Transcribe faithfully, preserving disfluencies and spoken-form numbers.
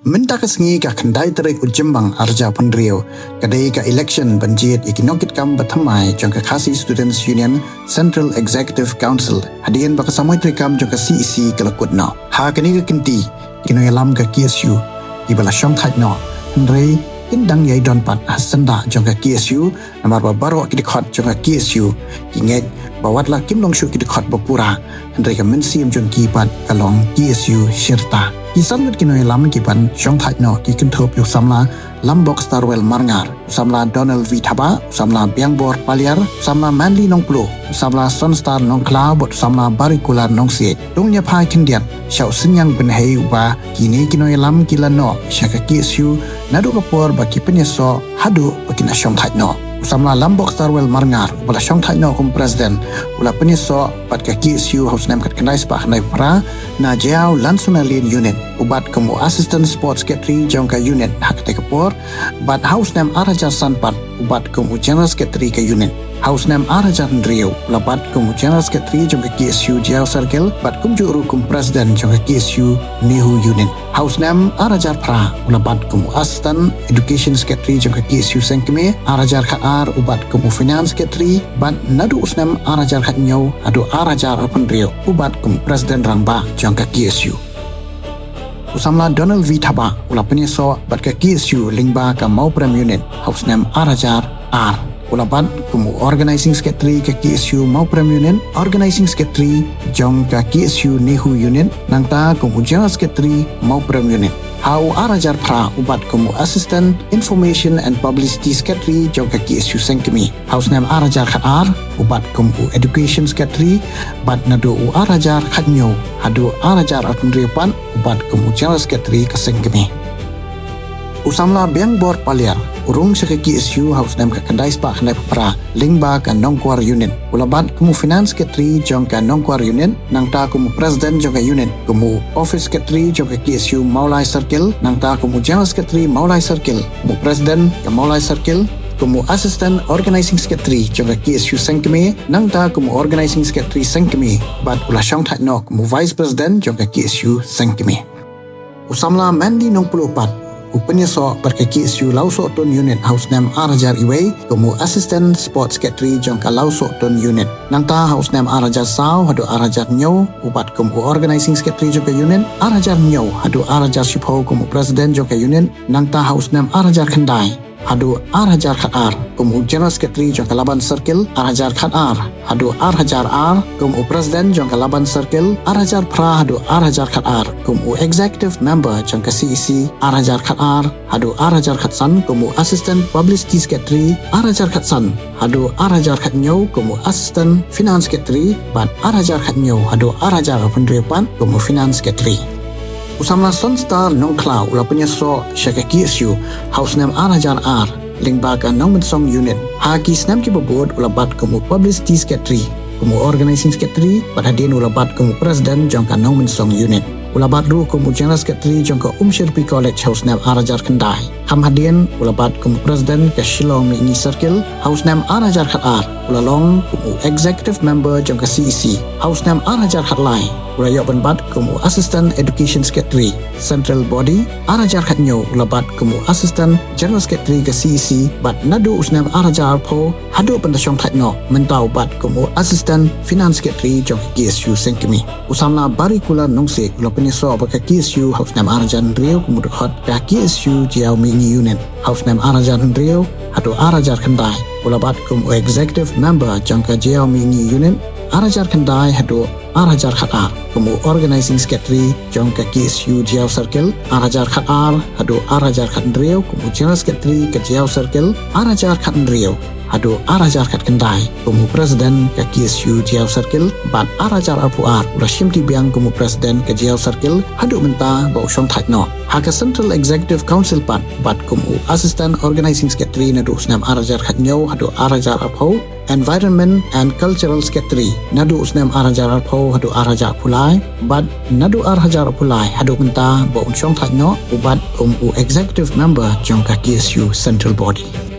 Mynta ka sngi ka khyndai tarik u Jymmang arhajar arphew hynriew, ka dei ka election ban jied ïa ki nongkitkam ba thymmai jong ka Khasi Students Union Central Executive Council, hadien ba ka samoi treikam jong ka C E C ka la kut noh. Ha kane ka kynti, ki nongïalam ka K S U kiba la shongthait noh, hynrei kin dang ïai don pat ha syndah jong ka K S U, namar ba baroh ki dkhot jong ka K S U ki ngeit ba wat la kim long shuh ki dkhot ba pura, hynrei ka mynsiem jong ki pat ka long K S U shirta. Ki san ngut ki nongïalam kiban shongthait noh ki kynthup ïa u samla Lambok Starwell Marngar, u samla Donald V Thabah, u samla Biangbor Paliar, u samla Manly Nongpluh, u samla Sonstar Nongkhlaw bad u samla Barikular Nongsiej. Tang ïa phai khyndiat sha u Synñiang Bynhei uba kine ki nongïalam ki la noh sha ka K S U naduh ka por ba ki pynïasoh haduh ba ki la shongthait noh. U samla Lambok Starwell Marngar uba la shongthait noh kum president u la pynïasoh bad ka K S U ha u snem khatkhyndai spah khyndaiphew phra na Jaïaw Lansunaleen Unit, u bat kum u assistant sports secretary jong ka unit ha katei ka por, bad ha u snem arhajar san pat u bat kum u general secretary ka unit. Ha u snem arhajar hynriew u la bat kum u general secretary jong ka K S U Jaïaw Circle bad kumjuh ruh kum president jong ka K S U NEHU Unit. Ha u snem arhajar phra u la bat kum u assistant education secretary jong ka K S U Sengkmie. Arhajar khatar u bat kum u finance secretary bad naduh u snem arhajar khathynñiew haduh arhajar arphew hynriew u bat kum u president rangbah jong ka K S U. U samla Donald V Thabah u la pynïasoh bad ka K S U lyngba ka Mawprem Unit ha u snem arhajar ar. U la bat kum u organizing secretary ka K S U Mawprem Unit, organizing secretary jong ka K S U NEHU Unit, nangta kum u general secretary Mawprem Unit. Ha u arhajar phra u bat kum u assistant information and publicity secretary jong ka K S U Sengkmie. Ha u snem arhajar khatar u bat kum u education secretary, bad naduh u arhajar khathynñiew haduh arhajar arphew hynriew pat u bat kum u general secretary ka Sengkmie. U samla Biangbor Paliar u rung sha ka K S U ha u snem khatkhyndai spah khyndaiphew phra lyngba ka Nongkwar Unit. U la bat kum u finance secretary jong ka Nongkwar Unit, nangta kum u president jong ka unit, kum u office secretary jong ka K S U Mawlai Circle, nangta kum u general secretary Mawlai Circle, kum u president ka Mawlai Circle, kum u assistant organizing secretary jong ka K S U Sengkmie, nangta kum u organizing secretary Sengkmie, bad u la shongthait noh kum u vice president jong ka K S U Sengkmie. U samla Manly Nongpluh pat u pynïasoh bad ka K S U Lawsohtun Unit ha u snem arhajar wei kum u assistant sports secretary jong ka Lawsohtun Unit. Nangta ha u snem arhajar saw haduh arhajar hynñiew u bat kum u organizing secretary jong ka unit, arhajar hynñiew haduh arhajar shiphew kum u president jong ka unit. Nangta ha u snem arhajar khyndai haduh arhajar khatar kum u general secretary jong ka Laban Circle, arhajar khatar haduh arhajar ar kum u president jong ka Laban Circle, arhajar phra haduh arhajar khatar kum u executive member jong ka C E C, arhajar khatar haduh arhajar khatsan kum u assistant publicity secretary, arhajar khatsan haduh arhajar khathynñiew kum u assistant finance secretary, bad arhajar khathynñiew haduh arhajar arphew hynriew pat kum u finance secretary. U samla Sonstar Nongkhlaw u la pynïasoh sha ka K S U ha u snem arhajar ar lyngba ka Nongmynsong Unit. Ha ki snem kiba bud u la bat kum u publicity secretary, kum u organizing secretary, bad hadien u la bat kum u president jong ka Nongmynsong Unit. U la bat ruh kum u general secretary jong ka Umshyrpi College ha u snem arhajar khyndai. Kham hadien u la bat kum u president ka Shillong Mihngi Circle. Ha u snem arhajar khatar u la long kum u executive member jong ka C E C. Ha u snem arhajar khatlai u la ïoh ban bat kum u assistant education secretary Central Body. Arhajar khathynñiew u la bat kum u assistant general secretary ka C E C, bad naduh u snem arhajar arphew haduh ban da shongthait noh mynta u bat kum u assistant finance secretary jong ka K S U Sengkmie. U samla Barikular Nongsiej u la pynïasoh bad ka K S U ha u snem arhajar hynriew kum u dkhot ka K S U Jaïaw Mihngi Unit. Ha u snem arhajar hynriew haduh arhajar khyndai u la bat kum u executive member jong ka Jaïaw Mihngi Unit. Arhajar khyndai haduh arhajar khatar kum u organizing secretary jong ka K S U Jaïaw Circle, arhajar khatar haduh arhajar khathynriew kum u general secretary ka Jaïaw Circle, arhajar khathynriew haduh arhajar khatkhyndai kum u president ka K S U Jaïaw Circle, bad arhajar arphew ar u la shimti biang kum u president ka Jaïaw Circle haduh mynta ba u shongthait noh. Ha ka Central Executive Council pat u bat kum u assistant organizing secretary naduh u snem arhajar khathynñiew haduh arhajar arphew, environment and cultural secretary naduh u snem arhajar arphew haduh arhajar arphew lai, bad naduh arhajar arphew lai haduh mynta ba un shongthait noh u bat kum u executive member jong ka K S U Central Body.